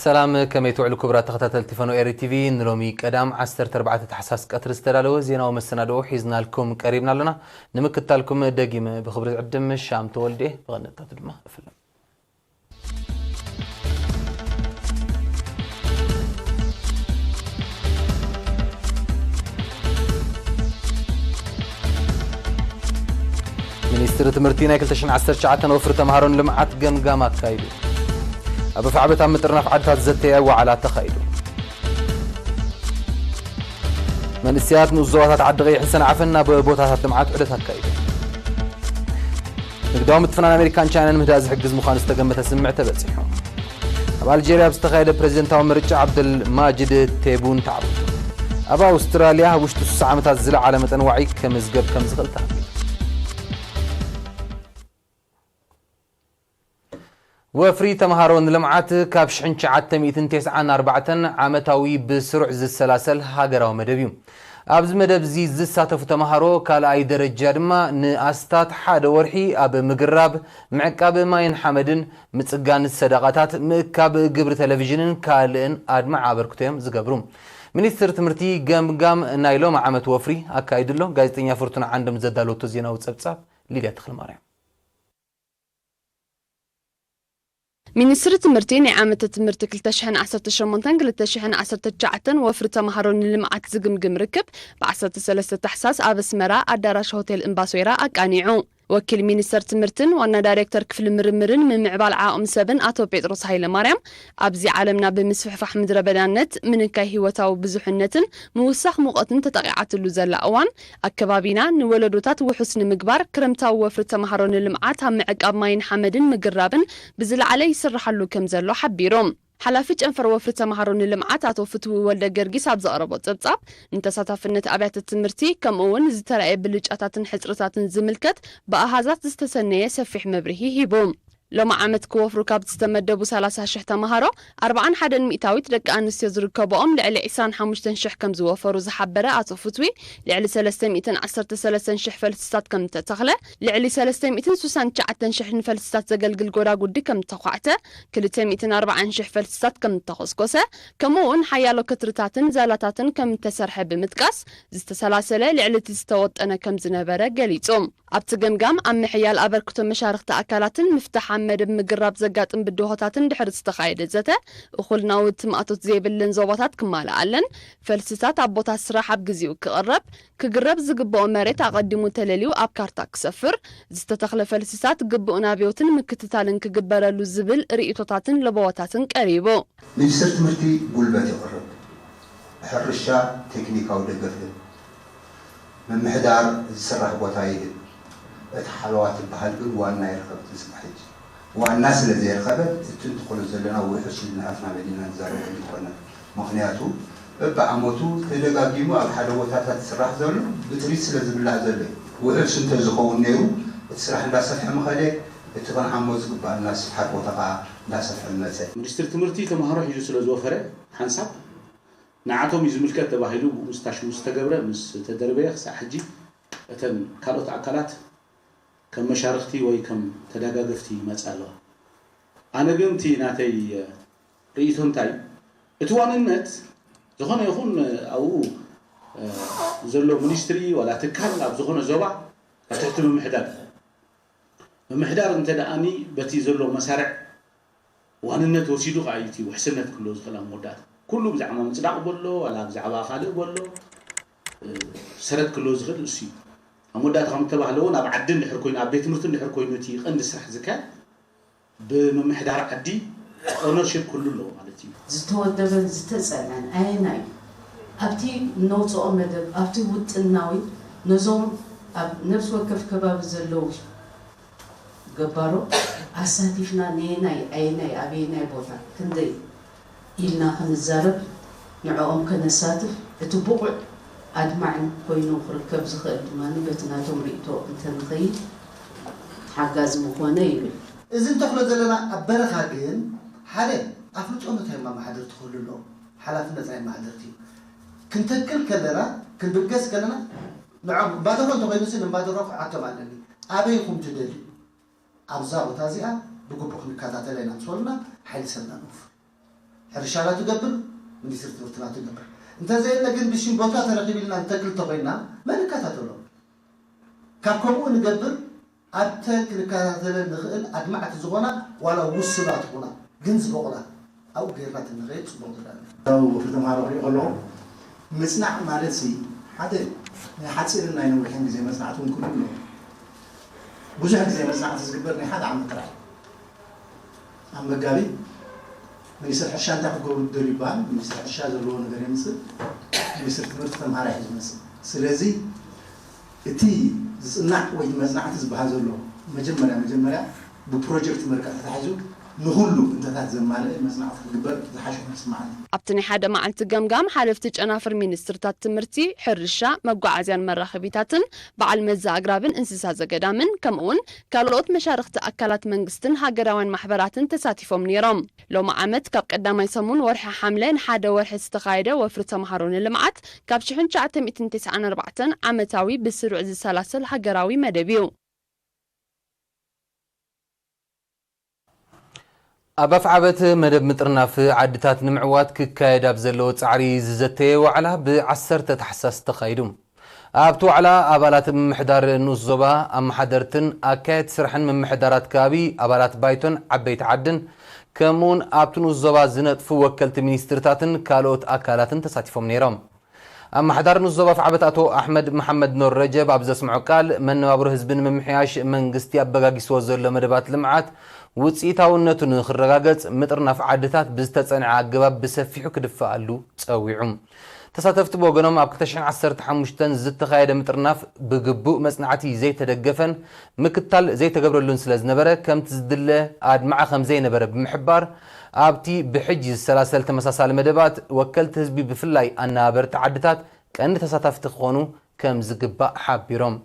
ሰላም፣ ከመይ ትውዕሉ ክቡራት ተኸታተልቲ ፈኖ ኤሪ ቲቪ? ንሎሚ ቀዳም ዓሰርተ ኣርባዕተ ታሕሳስ ቀትሪ ዝተዳለወ ዜናዊ መሰናድኦ ሒዝናልኩም ቀሪብና ኣለና። ንምክታልኩም ደጊመ ብኽብሪ ዝዕድም ሻም ተወልዴ፣ ብቐንጣቱ ድማ እፍልም። ሚኒስትሪ ትምህርቲ ናይ ክልተ ሽሕን ዓሰርተ ትሽዓተን ወፍሪ ተምሃሮን ልምዓት ገምጋም ኣካይዱ። ኣብ ኣፍዓበት ኣብ ምጥርናፍ ዓድታት ዘተየ ዋዕላ ተኻይዱ። መንእሰያት ንኡስ ዞባታት ዓዲ ቀይሕን ሰንዓፈን ናብ ቦታታት ልምዓት ዑደት ኣካይዱ። ንግዳዊ ምትፍናን ኣሜሪካን ቻይናን ምህዳእ ዝሕግዝ ምዃኑ ዝተገመተ ስምምዕ ተበጺሑ። ኣብ ኣልጀርያ ኣብ ዝተኻየደ ፕሬዚደንታዊ ምርጫ ዓብደል ማጅድ ቴቡን ተዓዊቱ። ኣብ ኣውስትራልያ ኣብ ውሽጢ ስሳ ዓመታት ዝለዓለ መጠን ዋዒ ከምዝገብ ከም ዝኽእል ተኣሚኑ። ወፍሪ ተምሃሮ ንልምዓት ካብ ሽሕን ትሽዓተ ሚእትን ተስዓን ኣርባዕተን ዓመታዊ ብስሩዕ ዝሰላሰል ሃገራዊ መደብ እዩ። ኣብዚ መደብ እዚ ዝሳተፉ ተምሃሮ ካልኣይ ደረጃ ድማ ንኣስታት ሓደ ወርሒ ኣብ ምግራብ፣ ምዕቃብ ማይን ሓመድን፣ ምጽጋን ሰደቓታት፣ ምእካብ ግብሪ ቴሌቪዥንን ካልእን ኣድማዒ ኣበርክቶ እዮም ዝገብሩ። ሚኒስትር ትምህርቲ ገምጋም ናይ ሎም ዓመት ወፍሪ ኣካይዱ ኣሎ። ጋዜጠኛ ፍርቱና ዓንዶም ዘዳለወቶ ዜናዊ ጸብጻብ ሊድያ ተኽለማርያም። ሚኒስትሪ ትምህርቲ ናይ ዓመተ ትምህርቲ ክልተ ሽሕን ዓሰርተ ሸሞንተን ክልተ ሽሕን ዓሰርተ ትሽዓተን ወፍሪ ተምሃሮ ንልምዓት ዝግምግም ርክብ ብ ዓሰርተ ሰለስተ ታሕሳስ ኣብ ኣስመራ ኣዳራሽ ሆቴል እምባሶይራ ኣቃኒዑ። ወኪል ሚኒስተር ትምህርትን ዋና ዳይሬክተር ክፍሊ ምርምርን ምምዕባል ዓቕሚ ሰብን ኣቶ ጴጥሮስ ሃይለማርያም፣ ኣብዚ ዓለምና ብምስፍሕፋሕ ምድረ በዳነት፣ ምንካይ ህይወታዊ ብዙሕነትን ምውሳኽ ሙቐትን ተጠቒዓትሉ ዘላ እዋን፣ ኣከባቢና ንወለዶታት ውሑስ ንምግባር፣ ክረምታዊ ወፍሪ ተምሃሮ ንልምዓት ኣብ ምዕቃብ ማይን ሓመድን ምግራብን ብዝለዓለ ይስርሓሉ ከም ዘሎ ሓቢሮም። ሓላፊ ጨንፈር ወፍሪ ተምሃሮ ንልምዓት ኣቶ ፍትዊ ወልደ ገርጊስ ኣብ ዘቕረቦ ጸብጻብ፣ ንተሳታፍነት ኣብያተ ትምህርቲ፣ ከምኡ እውን ዝተራእየ ብልጫታትን ሕጽርታትን ዝምልከት ብኣሃዛት ዝተሰነየ ሰፊሕ መብርሂ ሂቡ። ሎሚ ዓመት ክወፍሩ ካብ ዝተመደቡ ሰላሳ ሽሕ ተምሃሮ፣ ኣርብዓን ሓደን ሚእታዊት ደቂ ኣንስትዮ ዝርከብኦም ልዕሊ ዕስራን ሓሙሽተን ሽሕ ከም ዝወፈሩ ዝሓበረ ኣቶ ፍትዊ፣ ልዕሊ ሰለስተ ሚእትን ዓሰርተ ሰለስተን ሽሕ ፈልስታት ከም እተተኽለ፣ ልዕሊ ሰለስተ ሚእትን ስሳን ትሽዓተን ሽሕ ንፈልስታት ዘገልግል ጎዳጉዲ ከም እተዃዕተ፣ ክልተ ሚእትን ኣርባዓን ሽሕ ፈልስታት ከም እተኾስኮሰ፣ ከምኡ እውን ሓያሎ ክትርታትን ዛላታትን ከም እተሰርሐ ብምጥቃስ፣ ዝተሰላሰለ ልዕሊ እቲ ዝተወጠነ ከም ዝነበረ ገሊጹ። ኣብቲ ገምጋም ኣብ ምሕያል ኣበርክቶ መሻርኽቲ ኣካላትን ምፍታሕ ኣብ መደብ ምግራብ ዘጋጥም ብድሆታትን ድሕሪ ዝተኻየደ ዘተ፣ እኹል ናውቲ ማእቶት ዘይብለን ዞባታት ክማልኣለን፣ ፈልስታት ኣብ ቦታ ስራሕ ኣብ ግዜኡ ክቕረብ፣ ክግረብ ዝግብኦ መሬት ኣቐዲሙ ተለልዩ ኣብ ካርታ ክሰፍር፣ ዝተተኽለ ፈልስታት ግቡእ ናብዮትን ምክትታልን ክግበረሉ ዝብል ርእይቶታትን ለበዋታትን ቀሪቡ። ሚኒስትሪ ትምህርቲ ጉልበት የቕርብ፣ ሕርሻ ቴክኒካዊ ደገፍ ይህብ፣ ምምሕዳር ዝስራሕ ቦታ ይህብ። እቲ ሓለዋ ትበሃል ግን ዋና ይረኸበት ንስኻ ሕጂ። ዋና ስለ ዘይረኸበት፣ እቲ እንትኾሎ ዘለና ውሑስ ኢልና ኣፍና መሊእና ንዛረበሉ ኣይኮነን። ምኽንያቱ፣ በብዓመቱ ተደጋጊሙ ኣብ ሓደ ቦታታት ዝስራሕ ዘሎ ብጥሪት ስለ ዝብላዕ ዘሎ እዩ። ውሑስ እንተዝኸውን ነይሩ፣ እቲ ስራሕ እንዳሰፍሐ ምኸደ፣ እቲ ክንዓሞ ዝግባኣና ስፍሓት ቦታ ኸዓ እንዳሰፍሐ ምመጸ። ሚኒስትሪ ትምህርቲ ተምሃሮ ሒዙ ስለ ዝወፈረ፣ ሓንሳብ ንዓቶም እዩ ዝምልከት ተባሂሉ ብኡ ምስ ታሽሙ ዝተገብረ ምስ ተደርበየ ክሳዕ ሕጂ እተን ካልኦት ኣካላት ከም መሻርኽቲ ወይ ከም ተደጋገፍቲ ይመጻ ኣለዋ። ኣነ ግን እቲ ናተይ ርእይቶ እንታይ እዩ? እቲ ዋንነት ዝኾነ ይኹን ኣብኡ ዘሎ ሚኒስትሪ ዋላ ትካል ኣብ ዝኾነ ዞባ ኣብ ትሕቲ ምምሕዳር እዩ። ምምሕዳር እንተ ደኣኒ በቲ ዘሎ መሳርዕ ዋንነት ወሲዱ ከኣ እዩ እቲ ውሕስነት ክህልዎ ዝኽእል ኣብ መወዳእታ። ኩሉ ብዛዕባ ምጽዳቕ በሎ ዋላ ብዛዕባ ካልእ በሎ ሰረት ክህልዎ ዝኽእል እሱ እዩ። ኣብ መወዳእታ ከም እተባህለ እውን ኣብ ዓዲ እንድሕር ኮይኑ ኣብ ቤት ትምህርቲ እንድሕር ኮይኑ እቲ ቀንዲ ስራሕ ዝካየድ ብምምሕዳር ዓዲ ኦነርሺፕ ክህሉ ኣለዎ ማለት እዩ። ዝተወደበን ዝተጸንዐን ኣየናይ እዩ? ኣብቲ እነውጽኦ መደብ፣ ኣብቲ ውጥናዊ ነዞም ኣብ ነፍሲ ወከፍ ከባቢ ዘለዉ ገባሮ ኣሳቲፍና ነየናይ ኣየናይ ኣበየናይ ቦታ ክንደይ ኢልና ክንዛረብ ንዕኦም ከነሳትፍ እቲ ብቑዕ ኣድማዒ ኮይኑ ክርከብ ዝኽእል ድማ በቲ ናቶም ርእይቶ እንተንኸይድ ሓጋዚ ምኾነ ይብል። እዚ እንተኽሎ ዘለና ኣብ በረኻ ግን ሓደ ኣፍልጦ ነታይ መማሓደርቲ ክህሉ ኣለዎ። ሓላፍነት ናይ መማሓደርቲ እዩ። ክንተክል ከለና ክንብገስ ከለና ንዖም እምባደሮ እንተኾይኑ ሲ እምባደሮ ክዓቶም ኣለኒ ኣበይ ኢኹም ትደልዩ ኣብዛ ቦታ እዚኣ ብግቡእ ክንከታተለ ኢና ምስ በሉና ሓይሊ ሰብና ንወፍር። ሕርሻና ትገብር፣ ሚኒስትሪ ትምህርትና ትገብር። እንተዘየለ ግን ብሽም ቦታ ተረኺብልና ንተክል ተኾይንና መን ይከታተሎ? ካብ ከምኡ ንገብር ኣብተን ክንከታተለን ንኽእል ኣድማዕቲ ዝኾና ዋላ ውሱናት ይኹና ግን ዝበቑላ ኣብኡ ገይርና ትንኸይድ ጽቡቕ ትረኣና። ያው ወፍሪ ተምሃሮ ክሪኦ ከለኹ ምጽናዕ ማለት ሲ ሓደ ናይ ሓጺርን ናይ ነዊሕን ግዜ መጽናዕቲ እውን ክህሉ ኣለዎ። ብዙሕ ግዜ መጽናዕቲ ዝግበር ናይ ሓደ ዓመት ጥራሕ ኣብ መጋቢት ሚኒስትር ሕርሻ እንታይ ክትገብሩ ትደልዩ ይበሃል። ሚኒስትር ሕርሻ ዘለዎ ነገር የምፅእ፣ ሚኒስትር ትምህርቲ ተምሃራይ እዩ ዝመፅእ። ስለዚ እቲ ዝፅናዕ ወይ መፅናዕቲ ዝበሃል ዘሎ መጀመርያ መጀመርያ ብፕሮጀክት መልክዕ ተታሒዙ ንኹሉ እንተታት ዘማልአ መፅናዕቲ ክግበር ዝሓሸ መስማዕኒ። ኣብቲ ናይ ሓደ መዓልቲ ገምጋም ሓለፍቲ ጨናፍር ሚኒስትርታት ትምህርቲ፣ ሕርሻ፣ መጓዓዝያን መራኸቢታትን በዓል መዚ ኣግራብን እንስሳ ዘገዳምን ከምኡውን ካልኦት መሻርኽቲ ኣካላት መንግስትን ሃገራውያን ማሕበራትን ተሳቲፎም ነይሮም። ሎሚ ዓመት ካብ ቀዳማይ ሰሙን ወርሒ ሓምለ ንሓደ ወርሒ ዝተኻየደ ወፍሪ ተምሃሮ ንልምዓት ካብ ሽሕን ትሽዓተ ሚእትን ተስዓን ኣርባዕተን ዓመታዊ ብስሩዕ ዝሰላሰል ሃገራዊ መደብ እዩ። ኣብ ኣፍዓበት መደብ ምጥርናፍ ዓድታት ንምዕዋት ክካየድ ኣብ ዘለዎ ጻዕሪ ዝዘተየ ዋዕላ ብ ዓሰርተ ታሕሳስ ተኻይዱ። ኣብቲ ዋዕላ ኣባላት ምምሕዳር ንኡስ ዞባ፣ ኣመሓደርትን ኣካየድቲ ስራሕን ምምሕዳራት ከባቢ፣ ኣባላት ባይቶን ዓበይቲ ዓድን ከምኡውን ኣብቲ ንኡስ ዞባ ዝነጥፉ ወከልቲ ሚኒስትርታትን ካልኦት ኣካላትን ተሳቲፎም ነይሮም። ኣመሓዳሪ ንኡስ ዞባ ኣፍዓበት ኣቶ ኣሕመድ መሓመድ ኖር ረጀብ ኣብ ዘስምዖ ቃል፣ መነባብሮ ህዝቢ ንምምሕያሽ መንግስቲ ኣበጋጊስዎ ዘሎ መደባት ልምዓት ውፅኢታውነቱ ንክረጋገፅ ምጥርናፍ ዓድታት ብዝተፀንዐ ኣገባብ ብሰፊሑ ክድፈኣሉ ፀዊዑ። ተሳተፍቲ ብወገኖም ኣብ ክልተ ሽሕን ዓሰርተ ሓሙሽተን ዝተኻየደ ምጥርናፍ ብግቡእ መፅናዕቲ ዘይተደገፈን ምክታል ዘይተገብረሉን ስለ ዝነበረ ከምቲ ዝድለ ኣድማዒ ከም ዘይነበረ ብምሕባር ኣብቲ ብሕጂ ዝሰላሰል ተመሳሳሊ መደባት ወከልቲ ህዝቢ ብፍላይ ኣነባበርቲ ዓድታት ቀንዲ ተሳታፍቲ ክኾኑ ከም ዝግባእ ሓቢሮም።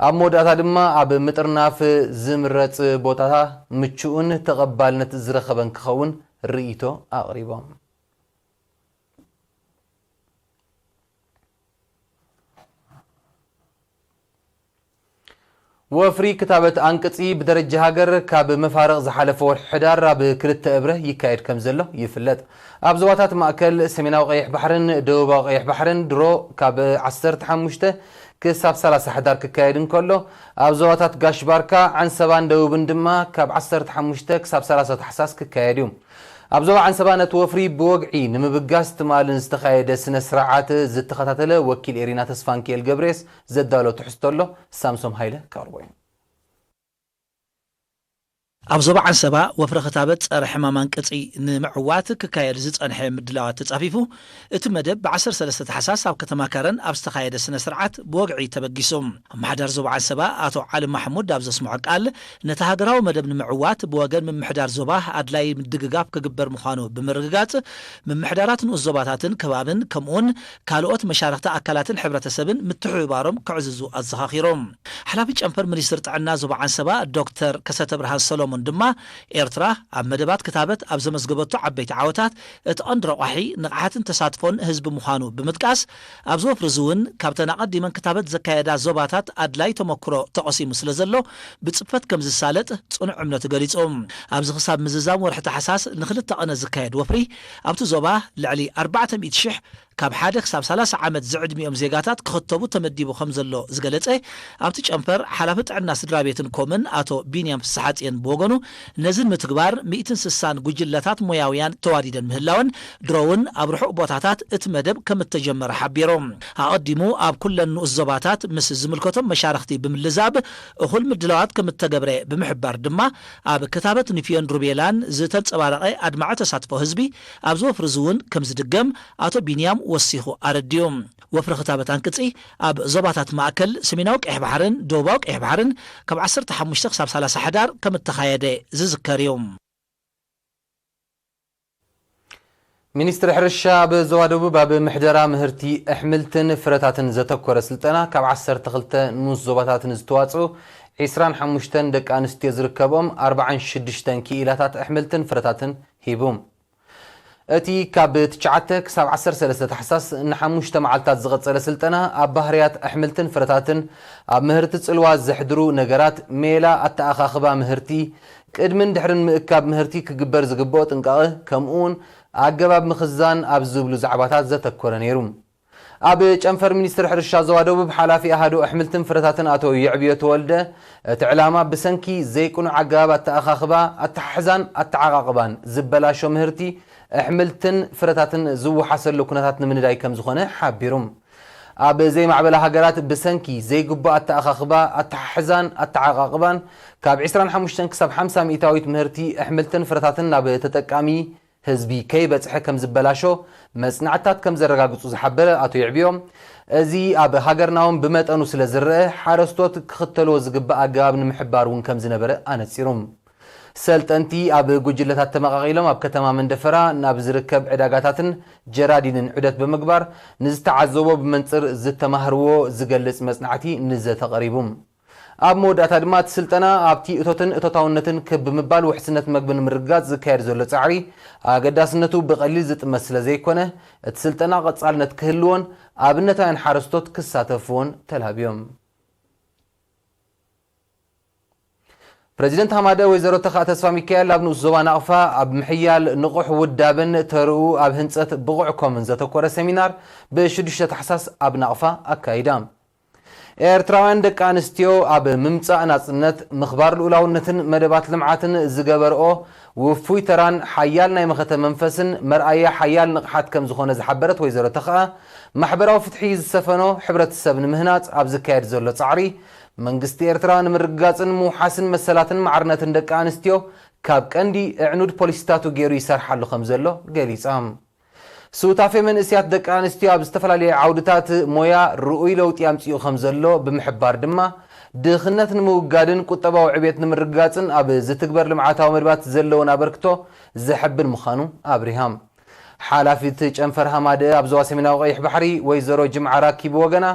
ኣብ መወዳእታ ድማ ኣብ ምጥርናፍ ዝምረፅ ቦታ ምቹእን ተቐባልነት ዝረኸበን ክኸውን ርእይቶ ኣቕሪቦም። ወፍሪ ክታበት ኣንቅጺ ብደረጃ ሃገር ካብ መፋርቕ ዝሓለፈ ወርሒ ሕዳር ኣብ ክልተ እብረ ይካየድ ከም ዘሎ ይፍለጥ። ኣብ ዞባታት ማእከል፣ ሰሜናዊ ቀይሕ ባሕርን ደቡባዊ ቀይሕ ባሕርን ድሮ ካብ ዓሰርተ ሓሙሽተ ክሳብ ሰላሳ ሕዳር ክካየድ እንከሎ፣ ኣብ ዞባታት ጋሽ ባርካ፣ ዓንሰባን ደቡብን ድማ ካብ ዓሰርተ ሓሙሽተ ክሳብ ሰላሳ ታሕሳስ ክካየድ እዩ። ኣብ ዞባ ዓንሰባ ነቲ ወፍሪ ብወግዒ ንምብጋስ ትማልን ዝተኻየደ ስነ ስርዓት ዝተኸታተለ ወኪል ኤሪና ተስፋንኪኤል ገብሬስ ዘዳሎ ትሕዝቶ ኣሎ፣ ሳምሶም ሃይለ ከቕርቦ እዩ። ኣብ ዞባ ዓንሰባ ወፍሪ ክታበት ጸረ ሕማም ኣንቅጺ ንምዕዋት ክካየድ ዝጸንሐ ምድላዋት ተጻፊፉ፣ እቲ መደብ ብ ዓሰርተ ሰለስተ ታሕሳስ ኣብ ከተማ ከረን ኣብ ዝተኻየደ ስነ ስርዓት ብወግዒ ተበጊሱ። ኣመሓዳሪ ዞባ ዓንሰባ ኣቶ ዓሊ ማሕሙድ ኣብ ዘስምዖ ቃል፣ ነቲ ሃገራዊ መደብ ንምዕዋት ብወገን ምምሕዳር ዞባ ኣድላዪ ምድግጋፍ ክግበር ምዃኑ ብምርግጋጽ፣ ምምሕዳራት ንኡስ ዞባታትን ከባብን ከምኡውን ካልኦት መሻርኽቲ ኣካላትን ሕብረተሰብን ምትሕብባሮም ክዕዝዙ ኣዘኻኺሮም። ሓላፊ ጨንፈር ሚኒስትር ጥዕና ዞባ ዓንሰባ ዶክተር ከሰተ ብርሃን ሰሎሞን ድማ፣ ኤርትራ ኣብ መደባት ክታበት ኣብ ዘመዝገበቶ ዓበይቲ ዓወታት እቲ ቀንዲ ረቋሒ ንቕሓትን ተሳትፎን ህዝቢ ምዃኑ ብምጥቃስ፣ ኣብዚ ወፍሪ እዚ እውን ካብተን ኣቐዲመን ክታበት ዘካየዳ ዞባታት ኣድላይ ተመክሮ ተቐሲሙ ስለ ዘሎ ብጽፈት ከም ዝሳለጥ ጽኑዕ እምነቱ ገሊጹ። ኣብዚ ክሳብ ምዝዛም ወርሒ ታሕሳስ ንኽልተ ቀነ ዝካየድ ወፍሪ ኣብቲ ዞባ ልዕሊ ኣርባዕተ ሚእቲ ሽሕ ካብ ሓደ ክሳብ ሰላሳ ዓመት ዝዕድሚኦም ዜጋታት ክኽተቡ ተመዲቡ ከም ዘሎ ዝገለጸ ኣብቲ ጨንፈር ሓላፊ ጥዕና ስድራ ቤትን ኮምን ኣቶ ቢንያም ፍስሓጽየን ብወገኑ፣ ነዚ ንምትግባር ሚእትን ስሳን ጉጅለታት ሞያውያን ተዋዲደን ምህላወን፣ ድሮ እውን ኣብ ርሑቕ ቦታታት እቲ መደብ ከም እተጀመረ ሓቢሮም። ኣቐዲሙ ኣብ ኩለን ንኡስ ዞባታት ምስ ዝምልከቶም መሻርኽቲ ብምልዛብ እኹል ምድላዋት ከም እተገብረ ብምሕባር ድማ፣ ኣብ ክታበት ንፍዮን ሩቤላን ዝተንጸባረቐ ኣድማዒ ተሳትፎ ህዝቢ ኣብዚ ወፍሪ እዚ እውን ከም ዝድገም ኣቶ ቢንያም ወሲኹ ኣረዲኡ። ወፍሪ ክታበት ኣንቅጺ ኣብ ዞባታት ማእከል፣ ሰሜናዊ ቀይሕ ባሕርን ደቡባዊ ቀይሕ ባሕርን ካብ ዓሰርተ ሓሙሽተ ክሳብ ሰላሳ ሕዳር ከም እተኻየደ ዝዝከር እዩ። ሚኒስትሪ ሕርሻ ኣብ ዞባ ደቡብ ኣብ ምሕደራ ምህርቲ ኣሕምልትን ፍረታትን ዘተኮረ ስልጠና ካብ ዓሰርተ ክልተ ንኡስ ዞባታት ንዝተዋፅኡ ዒስራን ሓሙሽተን ደቂ ኣንስትዮ ዝርከብኦም ኣርባዓን ሽዱሽተን ክኢላታት ኣሕምልትን ፍረታትን ሂቡ። እቲ ካብ ትሽዓተ ክሳብ ዓሰርተ ሰለስተ ታሕሳስ ንሓሙሽተ መዓልታት ዝቐጸለ ስልጠና ኣብ ባህርያት ኣሕምልትን ፍረታትን፣ ኣብ ምህርቲ ጽልዋ ዘሕድሩ ነገራት፣ ሜላ ኣተኣኻኽባ ምህርቲ፣ ቅድምን ድሕርን ምእካብ ምህርቲ ክግበር ዝግብኦ ጥንቃቐ፣ ከምኡውን ኣገባብ ምኽዛን ኣብ ዝብሉ ዛዕባታት ዘተኮረ ነይሩ። ኣብ ጨንፈር ሚኒስትሪ ሕርሻ ዞባ ደቡብ ሓላፊ ኣሃዱ ኣሕምልትን ፍረታትን ኣቶ የዕብዮ ተወልደ፣ እቲ ዕላማ ብሰንኪ ዘይቅኑዕ ኣገባብ ኣተኣኻኽባ፣ ኣተሓሕዛን ኣተዓቓቕባን ዝበላሾ ምህርቲ ኣሕምልትን ፍረታትን ዝወሓሰሉ ኩነታት ንምንዳይ ከም ዝኾነ ሓቢሩ። ኣብ ዘይማዕበላ ሃገራት ብሰንኪ ዘይግቡእ ኣተኣኻኽባ፣ ኣተሓሕዛን ኣተዓቓቕባን ካብ ዕስራን ሓሙሽተን ክሳብ ሓምሳ ሚእታዊት ምህርቲ ኣሕምልትን ፍረታትን ናብ ተጠቃሚ ህዝቢ ከይበጽሐ ከም ዝበላሾ መጽናዕትታት ከም ዘረጋግጹ ዝሓበረ ኣቶ የዕብዮ፣ እዚ ኣብ ሃገርና እውን ብመጠኑ ስለ ዝረአ፣ ሓረስቶት ክኽተልዎ ዝግባእ ኣገባብ ንምሕባር እውን ከም ዝነበረ ኣነጺሩ። ሰልጠንቲ ኣብ ጉጅለታት ተመቓቒሎም ኣብ ከተማ መንደፈራ ናብ ዝርከብ ዕዳጋታትን ጀራዲንን ዑደት ብምግባር፣ ንዝተዓዘቦ ብመንጽር ዝተማህርዎ ዝገልጽ መጽናዕቲ ንዘተ ቀሪቡ። ኣብ መወዳእታ ድማ፣ እቲ ስልጠና ኣብቲ እቶትን እቶታውነትን ክብ ብምባል ውሕስነት መግቢ ንምርግጋጽ ዝካየድ ዘሎ ጻዕሪ ኣገዳስነቱ ብቐሊል ዝጥመት ስለ ዘይኮነ፣ እቲ ስልጠና ቀጻልነት ክህልዎን ኣብነታውያን ሓረስቶት ክሳተፍዎን ተላብዮም። ፕረዚደንት ሃማደ ወይዘሮ ተኽኣ ተስፋ ሚካኤል ኣብ ንኡስ ዞባ ናቕፋ ኣብ ምሕያል ንቑሕ ውዳበን ተርኡ ኣብ ህንጸት ብቑዕ ኮምን ዘተኮረ ሰሚናር ብሽዱሽተ ታሕሳስ ኣብ ናቕፋ ኣካይዳ። ኤርትራውያን ደቂ ኣንስትዮ ኣብ ምምጻእ ናጽነት፣ ምኽባር ልኡላውነትን መደባት ልምዓትን ዝገበርኦ ውፉይ ተራን ሓያል ናይ መኸተ መንፈስን መርኣያ ሓያል ንቕሓት ከም ዝኾነ ዝሓበረት ወይዘሮ ተኽኣ፣ ማሕበራዊ ፍትሒ ዝሰፈኖ ሕብረተሰብ ንምህናጽ ኣብ ዝካየድ ዘሎ ጻዕሪ፣ መንግስቲ ኤርትራ ንምርግጋጽን ምውሓስን መሰላትን ማዕርነትን ደቂ ኣንስትዮ ካብ ቀንዲ ኣዕኑድ ፖሊሲታቱ ገይሩ ይሰርሓሉ ከም ዘሎ ገሊጻ። ሱታፌ መንእስያት ደቂ ኣንስትዮ ኣብ ዝተፈላለዩ ዓውድታት ሞያ ርኡይ ለውጢ ኣምጺኡ ከም ዘሎ ብምሕባር ድማ፣ ድኽነት ንምውጋድን ቁጠባዊ ዕብየት ንምርግጋጽን ኣብ ዝትግበር ልምዓታዊ መደባት ዘለወን ኣበርክቶ ዘሐብን ምዃኑ ኣብሪሃ። ሓላፊት ጨንፈር ሃማደ ኣብ ዞባ ሰሜናዊ ቀይሕ ባሕሪ ወይዘሮ ጅምዓ ራኪብ ወገና፣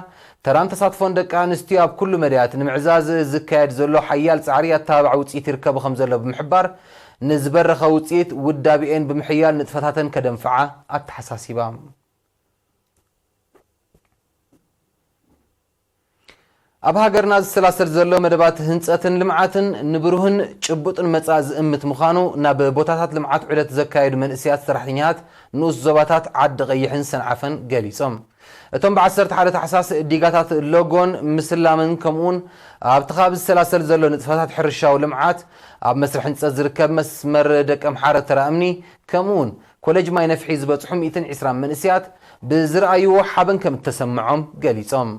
ተራን ተሳትፎን ደቂ ኣንስትዮ ኣብ ኩሉ መዳያት ንምዕዛዝ ዝካየድ ዘሎ ሓያል ጻዕሪ ኣተባባዕ ውጽኢት ይርከቦ ከም ዘሎ ብምሕባር፣ ንዝበረኸ ውጽኢት ውዳቤኤን ብምሕያል ንጥፈታተን ከደንፍዓ ኣተሓሳሲባ። ኣብ ሃገርና ዝሰላሰል ዘሎ መደባት ህንጸትን ልምዓትን ንብሩህን ጭቡጥን መጻኢ ዝእምት ምዃኑ ናብ ቦታታት ልምዓት ዑደት ዘካየዱ መንእሰያት ሰራሕተኛታት ንኡስ ዞባታት ዓዲ ቀይሕን ሰንዓፈን ገሊጾም። እቶም ብ ዓሰርተ ሓደ ታሕሳስ ዲጋታት ሎጎን ምስላምን ከምኡውን ኣብቲ ከባቢ ዝሰላሰል ዘሎ ንጥፈታት ሕርሻዊ ልምዓት፣ ኣብ መስርሕ ህንጸት ዝርከብ መስመር ደቀምሓረ ተራ እምኒ ከምኡውን ኮሌጅ ማይ ነፍሒ ዝበጽሑ ሚእትን ዕስራን መንእሰያት ብዝረኣይዎ ሓበን ከም እተሰምዖም ገሊጾም።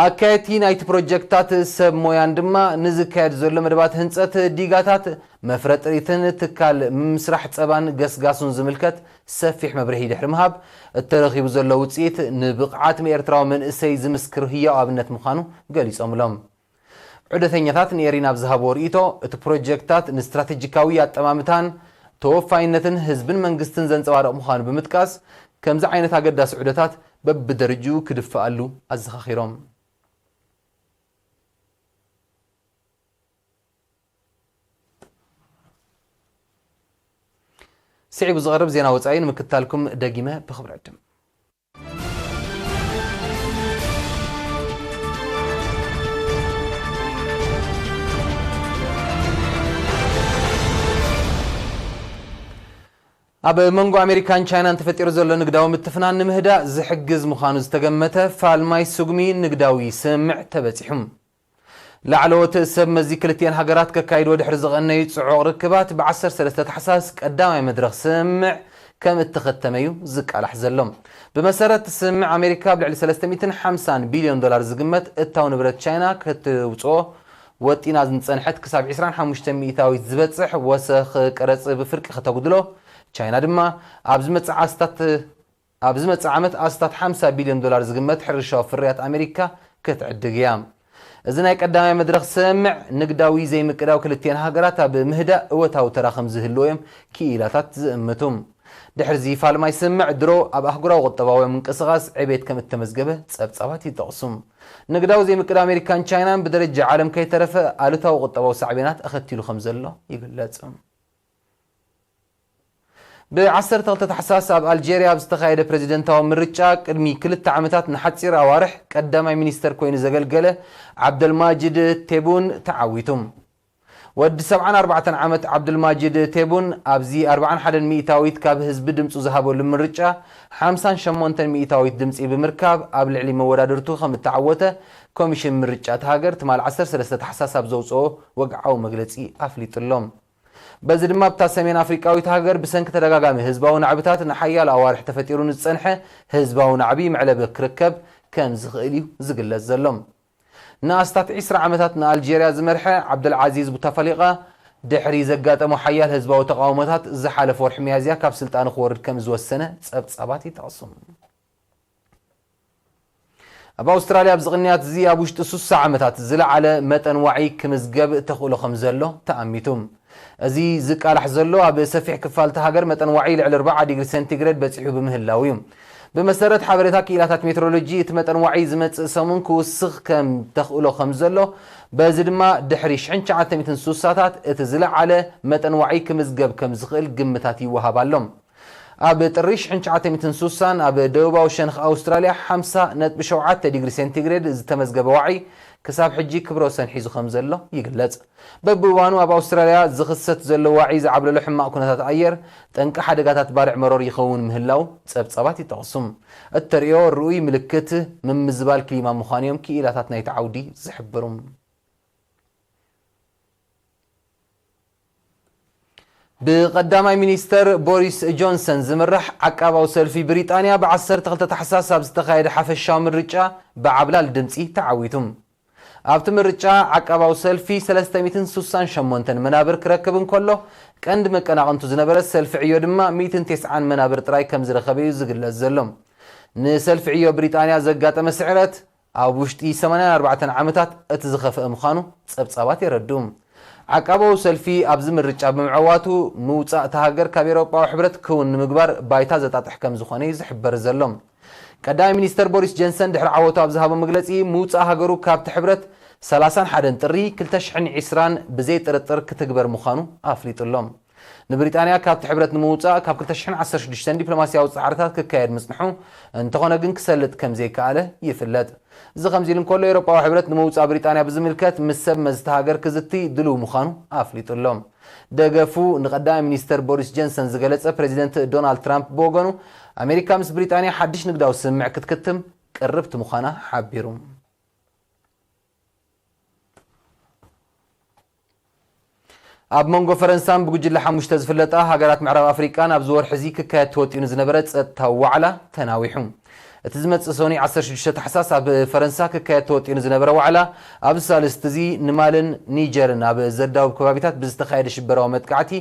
ኣካየድቲ ናይቲ ፕሮጀክትታት ሰብ ሞያን ድማ ንዝካየድ ዘሎ መደባት ህንጸት ዲጋታት መፍረ ጥሪትን ትካል ምስራሕ ጸባን ገስጋሱን ዝምልከት ሰፊሕ መብርሂ ድሕሪ ምሃብ፣ እተረኺቡ ዘሎ ውጽኢት ንብቕዓት ኤርትራዊ መንእሰይ ዝምስክር ህያው ኣብነት ምዃኑ ገሊጾምሎም። ዑደተኛታት ንኤሪና ኣብ ዝሃብዎ ርእይቶ፣ እቲ ፕሮጀክትታት ንስትራቴጂካዊ ኣጠማምታን ተወፋይነትን ህዝብን መንግስትን ዘንጸባርቕ ምዃኑ ብምጥቃስ፣ ከምዚ ዓይነት ኣገዳሲ ዑደታት በብደረጅኡ ክድፈኣሉ ኣዘኻኺሮም። ስዒቡ ዝቐርብ ዜና ወጻኢ ንምክታልኩም ደጊመ ብኽብሪ ዕድም። ኣብ መንጎ ኣሜሪካን ቻይናን ተፈጢሩ ዘሎ ንግዳዊ ምትፍናን ንምህዳእ ዝሕግዝ ምዃኑ ዝተገመተ ፋልማይ ስጉሚ ንግዳዊ ስምምዕ ተበጺሑ። ላዕለዎት ሰብ መዚ ክልቲኤን ሃገራት ከካይድዎ ድሕሪ ዝቐነዩ ጽዑቕ ርክባት፣ ብ ዓሰርተ ሰለስተ ታሕሳስ ቀዳማይ መድረኽ ስምምዕ ከም እተኸተመ እዩ ዝቃላሕ ዘሎ። ብመሰረት እቲ ስምምዕ፣ ኣሜሪካ ኣብ ልዕሊ ሰለስተ ሚእትን ሓምሳን ቢልዮን ዶላር ዝግመት እታው ንብረት ቻይና ክትውጽኦ ወጢና ዝጸንሐት ክሳብ ዕስራን ሓሙሽተ ሚእታዊት ዝበጽሕ ወሰኽ ቀረጽ ብፍርቂ ከተጉድሎ፣ ቻይና ድማ ኣብ ዝመጽእ ኣስታት ኣብ ዝመጽእ ዓመት ኣስታት ሓምሳ ቢልዮን ዶላር ዝግመት ሕርሻዊ ፍርያት ኣሜሪካ ክትዕድግ እያ። እዚ ናይ ቀዳማይ መድረኽ ስምምዕ ንግዳዊ ዘይምቅዳው ክልቲኤን ሃገራት ኣብ ምህዳእ እወታዊ ተራ ከም ዝህልዎ እዮም ክኢላታት ዝእምቱ። ድሕሪ እዚ ፋልማይ ስምምዕ ድሮ ኣብ ኣህጉራዊ ቁጠባዊ ምንቅስቓስ ዕቤት ከም እተመዝገበ ጸብጻባት ይጠቕሱ። ንግዳዊ ዘይምቅድ ኣሜሪካን ቻይናን ብደረጃ ዓለም ከይተረፈ ኣሉታዊ ቁጠባዊ ሳዕቤናት ኣኸቲሉ ከም ዘሎ ይግለጽ። ብ ዓሰርተ ክልተ ታሕሳስ ኣብ ኣልጀርያ ኣብ ዝተኻየደ ፕሬዚደንታዊ ምርጫ ቅድሚ ክልተ ዓመታት ንሓጺር ኣዋርሕ ቀዳማይ ሚኒስተር ኮይኑ ዘገልገለ ዓብደልማጅድ ቴቡን ተዓዊቱ። ወዲ ሰብዓን ኣርባዕተን ዓመት ዓብዱልማጂድ ቴቡን ኣብዚ ኣርባዓን ሓደን ሚእታዊት ካብ ህዝቢ ድምፁ ዝሃበሉ ምርጫ ሓምሳን ሸሞንተን ሚእታዊት ድምፂ ብምርካብ ኣብ ልዕሊ መወዳድርቱ ከም እተዓወተ ኮሚሽን ምርጫ እታ ሃገር ትማል ዓሰርተ ሰለስተ ታሕሳስ ኣብ ዘውፅኦ ወግዓዊ መግለፂ ኣፍሊጡ ኣሎ። በዚ ድማ ኣብታ ሰሜን ኣፍሪቃዊት ሃገር ብሰንኪ ተደጋጋሚ ህዝባዊ ናዕብታት ንሓያሎ ኣዋርሕ ተፈጢሩ ንዝፀንሐ ህዝባዊ ናዕቢ መዕለቢ ክርከብ ከም ዝኽእል እዩ ዝግለጽ ዘሎ። ንኣስታት ዒስራ ዓመታት ንኣልጀርያ ዝመርሐ ዓብደልዓዚዝ ቡታፋሊቃ ድሕሪ ዘጋጠሞ ሓያል ህዝባዊ ተቓውሞታት ዝሓለፈ ወርሒ ሚያዝያ ካብ ስልጣኑ ክወርድ ከም ዝወሰነ ጸብጻባት ይጠቕሱ። ኣብ ኣውስትራልያ ኣብዚ ቅንያት እዚ ኣብ ውሽጢ ሱሳ ዓመታት ዝለዓለ መጠን ዋዒ ክምዝገብ ተኽእሎ ከም ዘሎ ተኣሚቱ። እዚ ዝቃላሕ ዘሎ ኣብ ሰፊሕ ክፋል እታ ሃገር መጠን ዋዒ ልዕሊ ኣርባዓ ዲግሪ ሴንቲግሬድ በጺሑ ብምህላው እዩ። ብመሰረት ሓበሬታ ክኢላታት ሜትሮሎጂ፣ እቲ መጠን ዋዒ ዝመጽእ ሰሙን ክውስኽ ከም ተኽእሎ ከም ዘሎ፣ በዚ ድማ ድሕሪ ሽሕን ትሽዓተ ሚእትን ሱሳታት እቲ ዝለዓለ መጠን ዋዒ ክምዝገብ ከም ዝኽእል ግምታት ይወሃብ ኣሎ። ኣብ ጥሪ ሽሕን ትሽዓተ ሚእትን ሱሳን ኣብ ደቡባዊ ሸነኽ ኣውስትራልያ ሓምሳ ነጥቢ ሸውዓተ ዲግሪ ሴንቲግሬድ ዝተመዝገበ ዋዒ ክሳብ ሕጂ ክብረ ወሰን ሒዙ ከም ዘሎ ይግለጽ። በብእዋኑ ኣብ ኣውስትራልያ ዝኽሰት ዘሎ ዋዒ ዝዓብለሎ ሕማቕ ኩነታት ኣየር፣ ጠንቂ ሓደጋታት ባርዕ መሮር ይኸውን ምህላው ጸብጻባት ይጠቕሱ። እተርእዮ ርኡይ ምልክት ምምዝባል ክሊማ ምዃኑ እዮም ክኢላታት ናይቲ ዓውዲ ዝሕብሩ። ብቐዳማይ ሚኒስተር ቦሪስ ጆንሰን ዝምራሕ ዓቃባዊ ሰልፊ ብሪጣንያ ብ ዓሰርተ ክልተ ታሕሳስ ኣብ ዝተኻየደ ሓፈሻዊ ምርጫ ብዓብላል ድምጺ ተዓዊቱ። ኣብቲ ምርጫ ዓቃባዊ ሰልፊ ሰለስተ ሚእትን ሱሳን ሸሞንተን መናብር ክረክብ እንከሎ፣ ቀንዲ መቀናቕንቱ ዝነበረ ሰልፊ ዕዮ ድማ ሚእትን ተስዓን መናብር ጥራይ ከም ዝረኸበ እዩ ዝግለጽ ዘሎ። ንሰልፊ ዕዮ ብሪጣንያ ዘጋጠመ ስዕረት ኣብ ውሽጢ ሰማንያን ኣርባዕተን ዓመታት እቲ ዝኸፍአ ምዃኑ ጸብጻባት የረድኡ። ዓቃባዊ ሰልፊ ኣብዚ ምርጫ ብምዕዋቱ፣ ምውጻእ እታ ሃገር ካብ ኤውሮጳዊ ሕብረት ክውን ንምግባር ባይታ ዘጣጥሕ ከም ዝኾነ እዩ ዝሕበር ዘሎ። ቀዳማይ ሚኒስተር ቦሪስ ጀንሰን ድሕሪ ዓወቱ ኣብ ዝሃቦ መግለጺ፣ ምውጻእ ሃገሩ ካብቲ ሕብረት ሰላሳን ሓደን ጥሪ ክልተ ሽሕን ዕስራን ብዘይ ጥርጥር ክትግበር ምዃኑ ኣፍሊጡ ኣሎ። ንብሪጣንያ ካብቲ ሕብረት ንምውጻእ ካብ ክልተ ሽሕን ዓሰርተ ሽዱሽተን ዲፕሎማስያዊ ጻዕርታት ክካየድ ምጽንሑ፣ እንተኾነ ግን ክሰልጥ ከም ዘይከኣለ ይፍለጥ። እዚ ከምዚ ኢሉ እንከሎ፣ ኤውሮጳዊ ሕብረት ንምውጻእ ብሪጣንያ ብዝምልከት ምስ ሰብ መዚ እታ ሃገር ክዝቲ ድሉው ምዃኑ ኣፍሊጡ ኣሎ። ደገፉ ንቀዳማይ ሚኒስተር ቦሪስ ጀንሰን ዝገለጸ ፕሬዚደንት ዶናልድ ትራምፕ ብወገኑ፣ ኣሜሪካ ምስ ብሪጣንያ ሓድሽ ንግዳዊ ስምምዕ ክትክትም ቅርብቲ ምዃና ሓቢሩ። ኣብ መንጎ ፈረንሳን ብጉጅለ ሓሙሽተ ዝፍለጣ ሃገራት ምዕራብ ኣፍሪቃን ኣብዚ ወርሒ እዚ ክካየድ ተወጢኑ ዝነበረ ጸጥታዊ ዋዕላ ተናዊሑ። እቲ ዝመጽእ ሰኑይ ዓሰርተ ሽዱሽተ ታሕሳስ ኣብ ፈረንሳ ክካየድ ተወጢኑ ዝነበረ ዋዕላ፣ ኣብዚ ሳልስቲ እዚ ንማልን ኒጀርን ኣብ ዘዳውብ ከባቢታት ብዝተኻየደ ሽበራዊ መጥቃዕቲ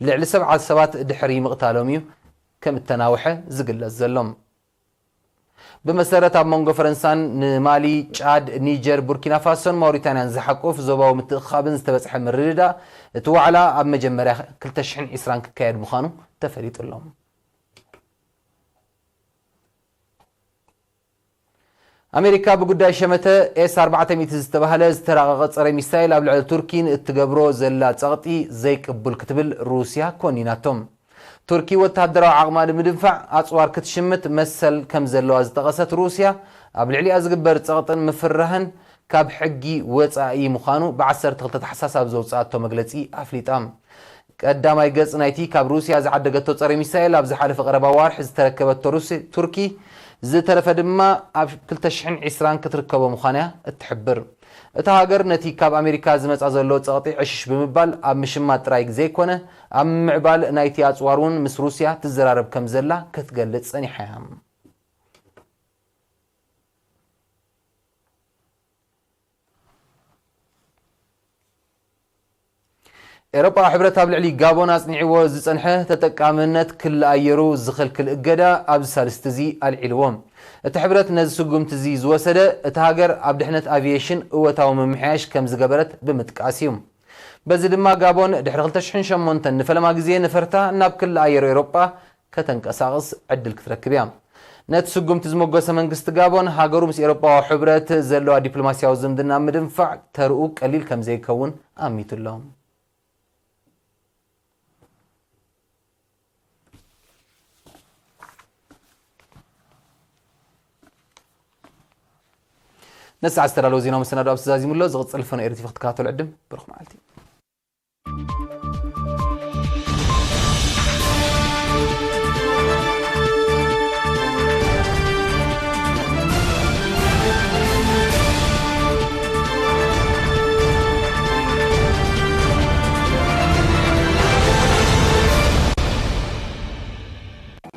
ልዕሊ ሰብዓ ሰባት ድሕሪ ምቕታሎም እዩ ከም እተናውሐ ዝግለጽ ዘሎ። ብመሰረት ኣብ መንጎ ፈረንሳን ንማሊ፣ ጫድ፣ ኒጀር፣ ቡርኪና ፋሶን ማውሪታንያን ዝሓቁፍ ዞባዊ ምትእኽኻብን ዝተበጽሐ ምርድዳእ፣ እቲ ዋዕላ ኣብ መጀመርያ ክልተ ሽሕን ዕስራን ክካየድ ምዃኑ ተፈሊጡ ኣሎ። ኣሜሪካ ብጉዳይ ሸመተ ኤስ ኣርባዕተ ሚእቲ ዝተባህለ ዝተራቐቐ ጸረ ሚሳይል ኣብ ልዕሊ ቱርኪ ንእትገብሮ ዘላ ጸቕጢ ዘይቅቡል ክትብል ሩስያ ኮኒናቶ። ቱርኪ ወተሃደራዊ ዓቕማ ንምድንፋዕ ኣጽዋር ክትሽምት መሰል ከም ዘለዋ ዝጠቐሰት ሩስያ፣ ኣብ ልዕሊኣ ዝግበር ጸቕጥን ምፍርራህን ካብ ሕጊ ወጻኢ ምዃኑ ብ ዓሰርተ ክልተ ታሕሳስ ኣብ ዘውጽኣቶ መግለጺ ኣፍሊጣ። ቀዳማይ ገጽ ናይቲ ካብ ሩስያ ዝዓደገቶ ጸረ ሚሳኤል ኣብ ዝሓለፈ ቀረባ ዋርሕ ዝተረከበቶ ሩስ-፣ ቱርኪ፣ ዝተረፈ ድማ ኣብ ክልተ ሽሕን ዕስራን ክትርከቦ ምዃና እትሕብር። እታ ሃገር ነቲ ካብ ኣሜሪካ ዝመጻ ዘሎ ጸቕጢ ዕሽሽ ብምባል ኣብ ምሽማት ጥራይ ዘይኮነ፣ ኣብ ምምዕባል ናይቲ ኣጽዋር እውን ምስ ሩስያ ትዘራረብ ከም ዘላ ክትገልጽ ጸኒሓ እያ። ኤውሮጳዊ ሕብረት ኣብ ልዕሊ ጋቦን ኣጽኒዕዎ ዝጸንሐ ተጠቃምነት ክሊ ኣየሩ ዝኽልክል እገዳ ኣብዚ ሳልስቲ እዚ ኣልዒልዎ። እቲ ሕብረት ነዚ ስጉምቲ እዚ ዝወሰደ፣ እታ ሃገር ኣብ ድሕነት ኣቪየሽን እወታዊ ምምሕያሽ ከም ዝገበረት ብምጥቃስ እዩ። በዚ ድማ ጋቦን ድሕሪ ክልተ ሽሕን ሸሞንተን ንፈለማ ግዜ ነፈርታ ናብ ክሊ ኣየር ኤውሮጳ ከተንቀሳቕስ ዕድል ክትረክብ እያ። ነቲ ስጉምቲ ዝመጎሰ መንግስቲ ጋቦን፣ ሃገሩ ምስ ኤውሮጳዊ ሕብረት ዘለዋ ዲፕሎማስያዊ ዝምድና ምድንፋዕ ተርኡ ቀሊል ከም ዘይከውን ኣሚቱ ኣሎ። ነዚ ሰዓት ዝተዳለወ ዜናዊ መሰናዶ ኣብዚ ተዛዚሙ ኣሎ። ዝቕጽል ፈኖ ኤሪ ቲቪ ክትከታተሉ ዕድም። ብሩኽ መዓልቲ።